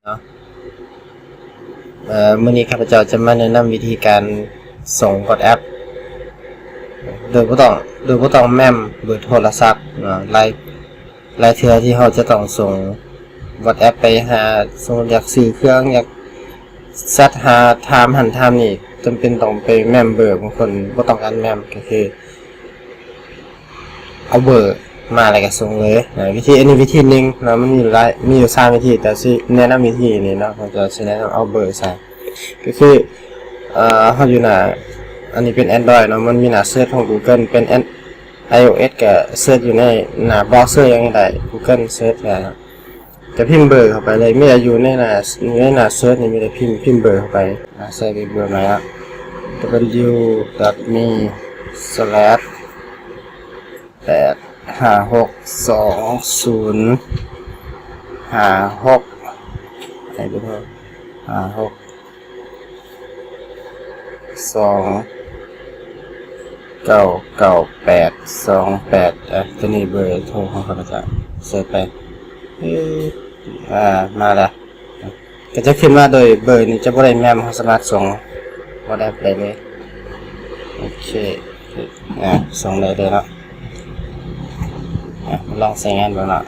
ເນາະ ເອີ ມື້ນີ້ຂ້າພະເຈົ້າຈະມາແນະນຳວິທີການສົ່ງ WhatsApp ໂດຍບໍ່ຕ້ອງ ໂດຍບໍ່ຕ້ອງແມ່ມເບີໂທລະສັບເນາະ. ຫຼາຍ ຫຼາຍເທື່ອທີ່ເຮົາຈະຕ້ອງສົ່ງ WhatsApp ໄປຫາ ສົມມຸດຢາກຊື້ເຄື່ອງ ຢາກແຊັດຫາ ຖາມຫັ້ນຖາມນີ້ ຈຳເປັນຕ້ອງໄປແມ່ມເບີ. ບາງຄົນບໍ່ຕ້ອງການແມ່ມ ກໍຄື ເອົາເບີມາແລ້ວກໍສົ່ງເລີຍນະ. ວິທີ ອັນນີ້ວິທີໜຶ່ງເນາະ ມັນມີຢູ່ຫຼາຍ ມີຢູ່ສາມວິທີ ແຕ່ຊິແນະນຳວິທີນີ້ເນາະ ຂ້າພະເຈົ້າຊິແນະນຳເອົາເບີໃສ່ ກໍຄື ເອີ ເຮົາຢູ່ໜ້າ ອັນນີ້ເປັນ Android ເນາະ ມັນມີໜ້າເສີດຂອງ Google ເປັນ iOS ກໍເສີດຢູ່ໃນໜ້າ browser ຫຍັງກໍໄດ້ Google ເສີດກໍໄດ້ເນາະ. ຈະພິມເບີເຂົ້າໄປເລີຍ ມີແຕ່ຢູ່ໃນໜ້າ ໃນໜ້າເສີດນີ້ ມີແຕ່ພິມ ພິມເບີເຂົ້າໄປ ອາ ໃສ່ເບີໃໝ່ເນາະ w.me ແປດຫ້າຫົກສອງສູນຫ້າຫົກ ໃຫ້ເບີໂທ ຫ້າຫົກ ສອງເກົ້າເກົ້າແປດສອງແປດ ອ່ະ ຕົວນີ້ເບີໂທຂອງຂ້າພະເຈົ້າ ເສີດໄປ ເອີ ອ່າ ມາແລ້ວ ກໍຈະຂຶ້ນມາໂດຍເບີນີ້ຈະບໍ່ໄດ້ແມ່ມ ເຮົາສາມາດສົ່ງ WhatsApp ໄດ້ເລີຍ. ໂອເຄ ອ່າ ສົ່ງໄດ້ເລີຍເນາະ. ອ່າ ລອງໃຊ້ງານເບິ່ງເນາະ.